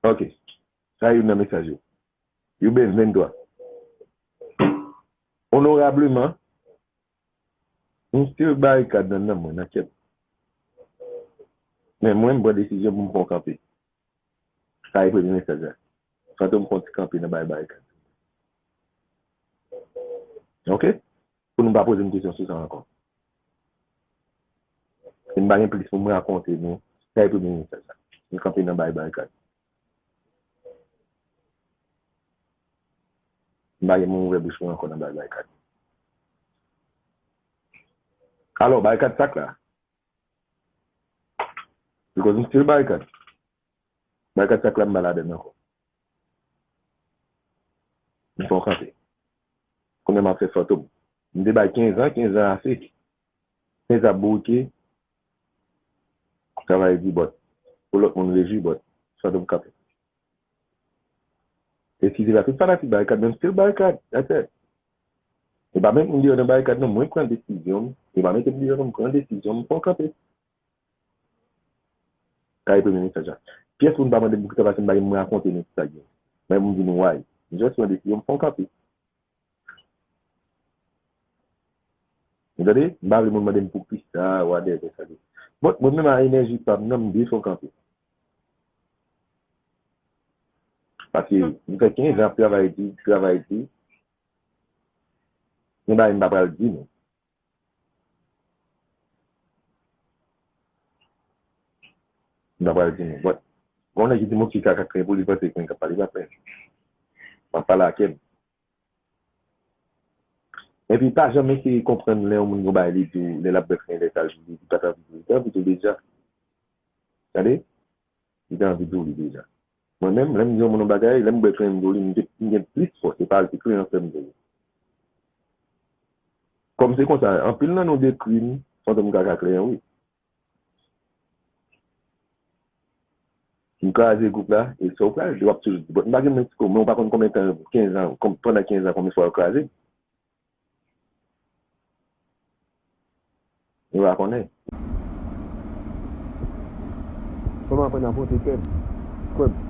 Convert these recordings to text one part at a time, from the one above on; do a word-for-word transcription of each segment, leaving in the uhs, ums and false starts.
Ok. Sa youn nan mesaj yo. Youben venntwa. Onorableman, m still barikad nan nanm mwen, nan kè m. Men mwen, m pran desizyon pou m fè yon kanpe. Sa e premye mesaj la. Fantom fè yon ti kanpe nan bay barikad. Ok? Pou nou pa poze m kesyon sou sa ankò. E m pa gen plis pou m rakonte nou. Sa e premye mesaj la. M kanpe nan bay barikad. M pa gen moun ouvè bouch mwen ankò nan bay barikad. Alò, barikad sa k la. Because m still barikad. Barikad sa k la m pa ladann ankò. M fè yon kanpe. Kounye a m ap fè Fantom. M te bay kenz an, kenz an ase. Kenz an ap bourike. Travay di bòt. Pou lòt moun rejwi bòt. Fantom kanpe. Eskize la, tout fanatik barikad, men m still barikad, that's it. E pa menm moun deyò nan barikad non, mwen pran desizyon m. E pa mete m deyò non, m pran desizyon m, m fè yon kanpe. Sa e premye mesaj la. Pyès moun pa mande m poukisa, paske m pa gen moun rakonte nou kisa k gen. Men m di nou why. M just pran desizyon m fè yon kanpe. Ou tande? M pa vle moun mande m poukisa, whatever sa vle. But mwen menm a enèji pa m nan, m dwe fè yon kanpe. Paske m fè kenz an ap travay di, travay di. Gen bagay m pa pral di nou. M pa pral di nou. But, gen yon nèg ki di m, "Ok, kaka kren pou li, panse kren k ap pale, pa kren." M ap pale ak kè m. Epi pa janm eseye konprann lè yon moun gon bagay li di w, lè l ap bwè kren, lè sa l di w, li pa t anvi di w, li te anvi di w deja. Tande? Li te anvi di w li deja. Mwen menm, lè m di yon moun yon bagay, lè m bwè kren m di w li, m te, m gen plis fòs, se pa l, se kren an fè m di w. Kòm se konsa, anpil nan nou dekri m, Fantom kaka kren an, wi. M kraze gwoup la, e sa w kraze, w ap toujou di, "Bon, m pa gen menm ti ko, men w pa konn konbyen tan, kenz an, kon-, pandan kenz an, konbyen fwa yo kraze m." Yo pa konnen. Fò m aprann a pote tèt, frè m.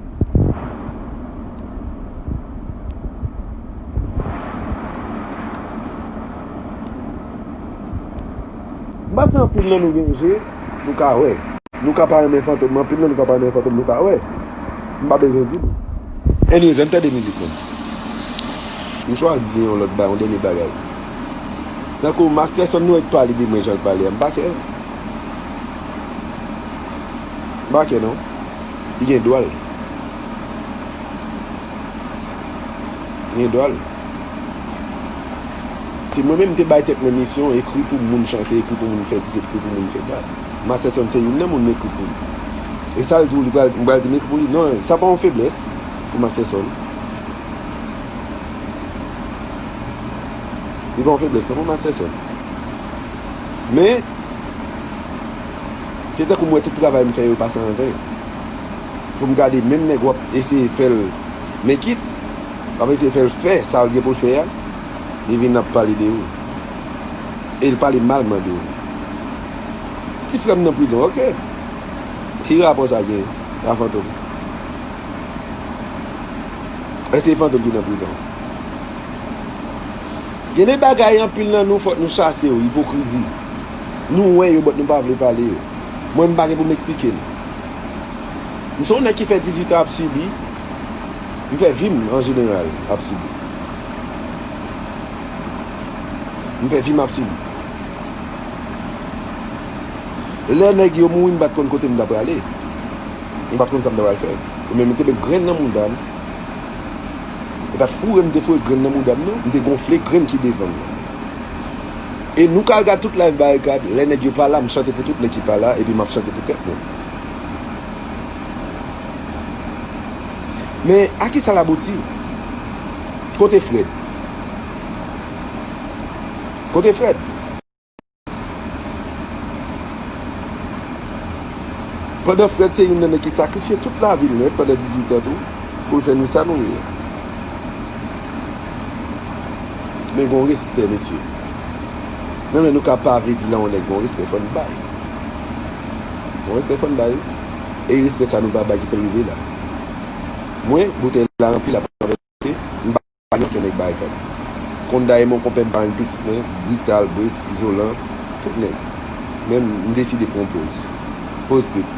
M panse anpil nan nou gen je, nou ka wè. Nou ka pa renmen Fantom, men anpil nan nou ka pa renmen Fantom, nou ka wè. M pa bezwen di nou. Anyways, ann tande mizik mwen. M chwazi yon lòt ba-, yon dènye bagay. Tankou Masterson, nou wè k pale de mwen jan l pale a, m pa kè. M pa kè non. Li gen dwa l. Li gen dwa l. Se mwen menm m te bay tèt mwen misyon, ekri pou moun chante, ekri pou moun fè dis, ekri pou moun fè dat. Masterson se youn nan moun m ekri pou li. E sa l di w, li pral, m pral di m ekri pou li. Non, sa pa yon feblès pou Masterson. Li pa yon feblès non pou Masterson. Men, se tankou m wè tout travay m fè yo pase an ven. Pou m gade menm nèg w ap eseye fè l make it, w ap eseye fè l fè sa l gen pou l fè a, li vin ap pale de ou. E l pale malman de ou. Ti frè m nan prizon, ok. Ki rapò sa gen a Fantom? Èske se Fantom ki nan prizon? Gen de bagay anpil nan nou fòk nou chase yo, ipokrizi. Nou wè yo, but nou pa vle pale yo. Mwen, m pa gen pou m eksplike l. M se yon nèg ki fè dizuit an ap sibi. M fè vi m an jeneral ap sibi. M fè vi m ap sibi. Lè nèg yo mouri, m pa t konn kote m ta prale. M pa t konn sa m ta pral fè. Ou menm, m te met grenn nan mouda m. E pa t foure m te foure grenn nan mouda m, non. M te gonfle grenn ki devan m nan. E nou ka al gad tout live Barikad, lè nèg yo pa la, m chante pou tout nèg ki pa la, epi m ap chante pou tèt mwen. Men, a ki sa l abouti? Kote Fred? Kote Fred? Pandan Fred se youn nan nèg ki sakrifye tout lavi l nèt pandan dizuit an tou, pou l fè nou sa nou ye a. Men gon respè, mesye. Menm lè nou ka pa vle di la yon nèg gon respè, fò n bay. Gon respè fò n bay, wi. E respè sa nou pa bay ki fè l rive la. Mwen, boutèy la ranpli, l ap ranvèse, m pa pa gen okenn nèg Barikad. Konn dayè, mon konpè m pa renmen pitit mwen, Brital, Bricks, Izolan, tout nèg. Men m deside pran yon poz. Poz pip.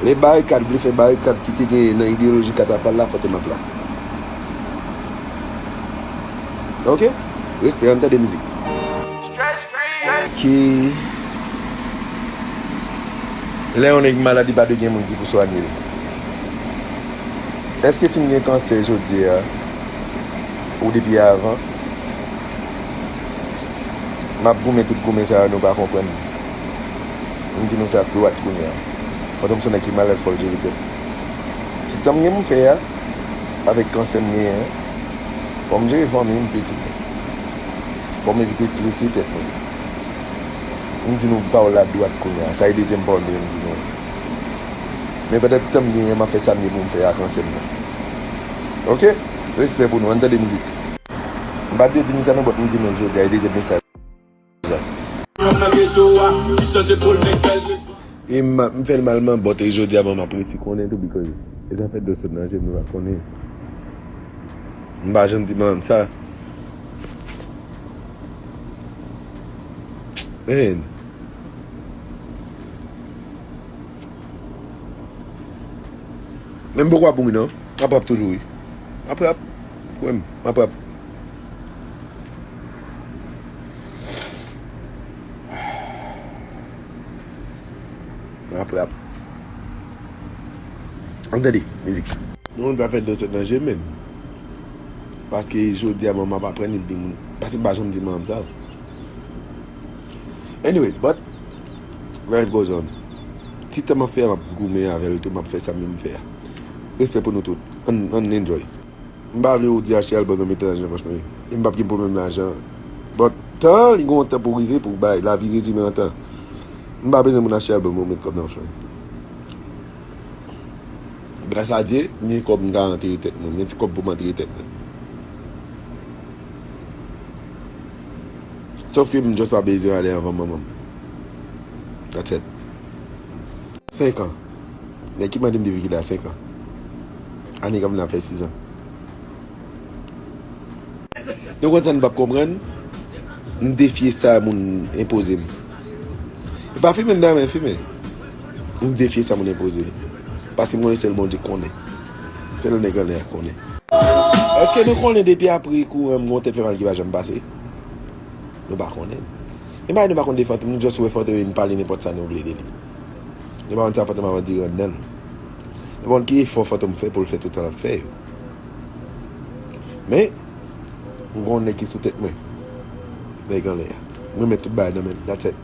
Lè Barikad vle fè Barikad ki te genyen nan ideyoloji katafal la, fòk m ap la. Ok? Respè, ann tande mizik. Ki lè yon nèg malad, li pa dwe gen moun ki pou swanye l. Èske si m gen kansè jodi a, ou depi avan, m ap goumen tout goumen sa yo, nou pa konprann m? M di nou sa dwat kounye a. Pandan m se yon nèg ki malad, fò l jere tèt. Ti tan m gen pou m fè a, avèk kansè m genyen an, fò m jere fanmi m, pitit mwen. Fò m evite estrese tèt mwen. M di nou pawòl la dwat kounye a. Sa e dezyèm pawòl mwen m di nou. Men pandan ti tan m genyen, m ap fè sa m gen pou m fè ak kansè m nan. Ok? Respè pou nou. Ann tande mizik. M pa t vle di nou sa non, but m di nou l jodi a, e dezyèm mesaj la. E m, m fè l mal, man, but e jodi a, man, m ap resi konnen tou, because e zafè dlo sot nan je m, nou pa konnen. M pa janm di manman m sa. Man. Men m poko ap mouri non. M ap rap toujou, wi. M ap rap. Kwè m, m ap rap. M ap rap. Ann tande mizik. Nou ta fè dlo sot nan je m, men. Paske jodi a, manman m ap aprann li di moun. Paske m pa janm di manman m sa. Anyways, but life goes on. Ti tan m ap fè a, m ap goumen avè l tou, m ap fè sa m menm fè a. Respè pou nou tout. Ann, ann enjoy. M pa vle ou di achte album nan, mete lajan nan pòch mwen. E m p ap gen pwoblèm lajan. But tan, li gen yon tan pou rive, pou bay. Lavi rezime an tan. M pa bezwen moun achte album pou met kòb nan pòch mwen. Gras a Dye, m gen kòb m ka antere tèt mwen. M gen ti kòb pou m antere tèt mwen. Sòf ke m just pa bezwen ale anvan manman m. That's it. Senk an. Nèg ki mande m depi kilè a, senk an. Ane k ap vini ap fè sis an. Nou konn sa n p ap konprann? M defye sa moun enpoze m. E pa fimen m dayè, men fimen. M defye sa moun enpoze m. Paske m konnen sèl Bondye konnen. Sèl nèg anlè a konnen. Èske nou konnen depi apre kouran m gon tèt fè mal ki pa janm pase? Nou pa konnen. E bagay nou pa konn de Fantom, nou just wè Fantom vin pale nenpòt sa nou vle de li. Nou pa konn sa Fantom ap andire anndan l. Nou pa konn ki efò Fantom fè pou l fè tout sa l ap fè yo. Men, m gon nèg ki sou tèt mwen. Nèg anlè a. Mwen met tout bagay nan men l. That's it.